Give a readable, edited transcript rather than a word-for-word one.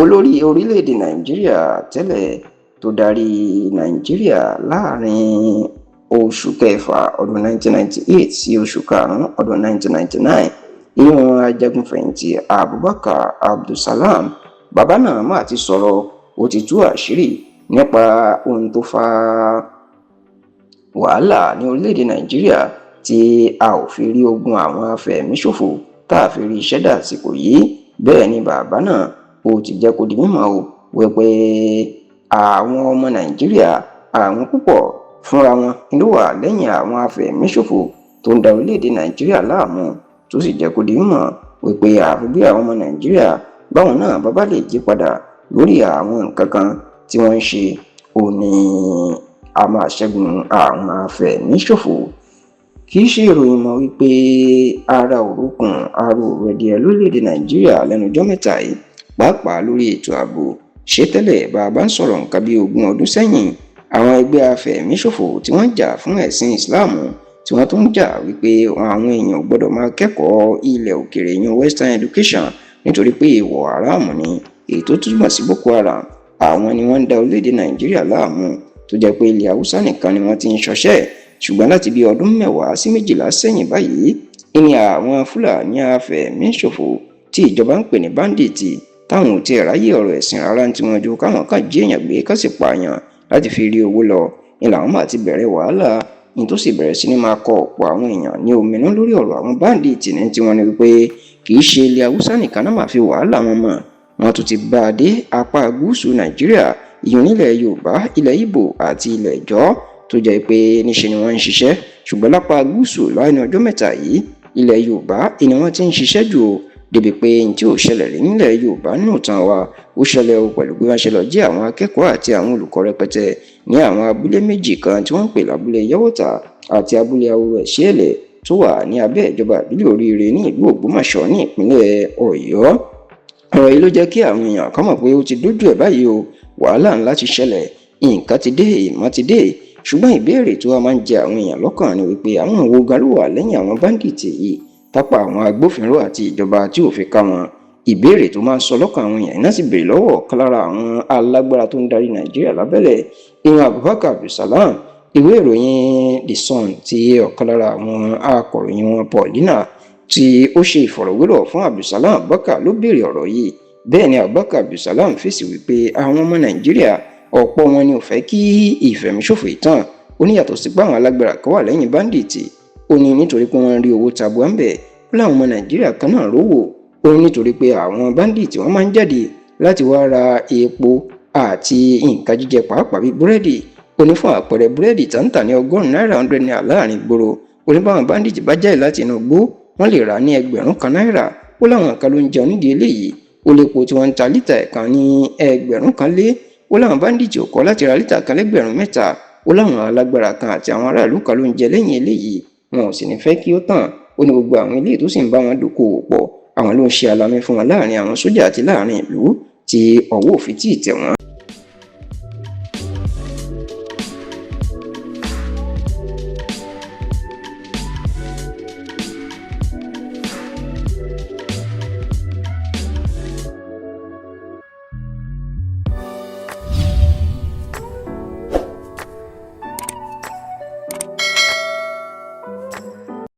Olórí orílẹ̀-èdè Nàìjíríà tẹ́lẹ̀ tó darí Nàìjíríà láàrin oṣù kẹfà ọdún 1998 sí oṣù karùn-ún ọdún 1999, ìyẹn ajagunfẹ̀yìntì Abubakar Abdulsalam, bàbá náà mà ti sọ̀rọ̀. Ó ti tú àṣírí nípa ohun tó fa wàhálà ní orílẹ̀-èdè Nàìjíríà tí a ò fi rí ogun àwọn afẹ̀míṣòfò, tá a fi rí iṣẹ́ dàsìkò yìí. Bẹ́ẹ̀ ni bàbá náà ó ti jẹ́ kó di mímọ̀ o wípé àwọn ọmọ Nàìjíríà, àwọn púpọ̀ fúnra wọn ló wà lẹ́yìn àwọn afẹ̀míṣòfò tó ń da orílẹ̀-èdè Nàìjíríà láàmú, tó sì jẹ́ kó di mímọ̀ wípé àfi bí àwọn ọmọ Nàìjíríà báwọn náà bá bá lè yí padà lórí àwọn nǹkan kan tí wọ́n ń ṣe, ó ní a máa ṣẹ́gun àwọn afẹ̀míṣòfò. Kì í ṣe ìròyìn mọ́ wípé ara òrukùn ara òrẹ̀díẹ̀ lórílẹ̀‐èdè Nàìjíríà lẹ́nu ọjọ́ mẹ́ta yìí, pàápàá lórí ètò ààbò. Ṣé tẹ́lẹ̀, bá a bá ń sọ̀rọ̀ nǹkan bíi 20 ọdún sẹ́yìn, àwọn ẹgbẹ́ afẹ̀míṣòfò tí wọ́n ń jà fún ẹ̀sìn Islam, tí wọ́n tún ń jà wípé àwọn èèyàn ò gbọ́dọ̀ máa kẹ́kọ̀ọ́ ilẹ̀ òkèèrè yan western education nítorí pé èèwọ̀ haram ni, èyí tó túmọ̀ sí Boko Haram, àwọn ni wọ́n ń da orílẹ̀-èdè Nàìjíríà láàmú, tó jẹ́ pé ilẹ̀ Haúsá nìkan ni wọ́n ti ń ṣọṣẹ́. Ṣùgbọ́n láti bí ọdún 10 sí 12 sẹ́yìn báyìí ní àwọn Fúlàní afẹ̀míṣòfò tí ìjọba ń pè ní bandit, táwọn ò tiẹ̀ ráyè ọ̀rọ̀ ẹ̀sìn rárá tí wọ́n ju káwọn kàn jí èèyàn gbé kán sì pààyàn láti fi rí owó lọ, ni làwọn máa ti bẹ̀rẹ̀ wàhálà ní, tó sì bẹ̀rẹ̀ sí ní máa kọ ọ̀pọ̀ àwọn èèyàn ní ominú lórí ọ̀rọ̀ àwọn bandit ní tiwọn ni wípé kì í ṣe ilẹ̀ Haúsá nìkan náà máa fi wàhálà wọn mọ̀. Wọ́n tún ti bá a dé apá gúúsù Nàìjíríà, ìyún nílẹ̀ Yorùbá, ilẹ̀ Ìgbò àti ilẹ̀ Ìjọ́, tó jẹ́ pé níṣe ni wọ́n ń ṣiṣẹ́. Ṣùgbọ́n lápá gúúsù lẹ́nu ọjọ́ mẹ́ta yìí, ilẹ̀ Yorùbá ni wọ́n ti ń ṣiṣẹ́ jù o, débi pé n tí ò ṣẹlẹ̀ rí nílẹ̀ Yorùbá nínú ìtàn wa ó ṣẹlẹ̀ o, pẹ̀lú bí wọ́n ṣe lọ jí àwọn akẹ́kọ̀ọ́ àti àwọn olùkọ́ rẹpẹtẹ ní àwọn abúlé méjì kan tí wọ́n ń pè lábúlé Yẹ́wọ́ta àti abúlé Ahoro Ẹ̀ṣẹ́ẹ̀lẹ̀, tó wà ní abẹ́ ìjọba ìbílẹ̀ Oríire ní ìlú Ògbómọ̀ṣọ́ ní ìpínlẹ̀ Ọ̀yọ́. Ọ̀rọ̀ yìí ló jẹ́ kí àwọn èèyàn kan mọ̀ pé ó ti dójú ẹ̀ báyìí o, wàhálà ńlá ti ṣẹlẹ̀, nǹkan ti dé, ìmọ̀ ti dé. Ṣùgbọ́n ìbéèrè tó wá máa ń jẹ àwọn èèyàn lọ́kàn ni wípé àwọn wo gan ló wà lẹ́yìn àwọn bandit yìí tápá àwọn agbófinró àti ìjọba tí ò fi ká wọn? Ìbéèrè tó máa ń sọ lọ́kàn àwọn èèyàn iná sì béèrè lọ́wọ́ ọ̀kan lára àwọn alágbára tó ń darí Nàìjíríà lábẹ́lẹ̀, ìyẹn Abubakar Abdulsalam. Ìwé ìròyìn The Sun, tí ọ̀kan lára àwọn akọ̀ròyìn wọn, Paulina, tí ó ṣe ìfọ̀rọ̀wérọ̀ fún Abdulsalam Abubakar, ló béèrè ọ̀rọ̀ yìí. Bẹ́ẹ̀ ni Abubakar Abdulsalam fèsì wípé àwọn ọmọ Nàìjíríà, ọ̀pọ̀ wọn ni ò fẹ́ kí ìfẹ̀míṣòfò ìtàn. Ó ní yàtọ̀ sí pé àwọn alágbára kan wà lẹ́yìn bandit, ó ní nítorí pé wọ́n ń rí owó tabua ń bẹ̀. Ó láwọn ọmọ Nàìjíríà kan náà rówó. Ó ní nítorí pé àwọn bandit, wọ́n máa ń jáde láti wá ra epo àti nǹkan jíjẹ, pàápàá bíi búrẹ́dì. Ó ní fún àpẹẹrẹ, búrẹ́dì tá ń tà ní 100 náírà, 100 naira láàrin ìgboro, ó ní báwọn bandit bá jáde láti inú igbó, wọ́n lè rà ní 1000 náírà. Ó láwọn kan ló ń jẹun nídìí eléyìí. Ó lépo tí wọ́n ń ta lítà ẹ̀kan ní 1000 lé, ó láwọn bandit ò kọ́ láti ra lítà kan lẹ́gbẹ̀rún 3. Ó láwọn alágbára kan àti àwọn aráàlú kan ló ń jẹ lẹ́yìn eléyìí, wọn ò sì ní fẹ́ kí ó tàn. Ó ní gbogbo àwọn eléyìí tó sì ń bá wọn dókòwò pọ̀, àwọn ló ń ṣe alamí fún wọn láàrin àwọn sójà àti láàrin ìlú tí ọwọ́ òfin tí ì tẹ̀ wọ́n.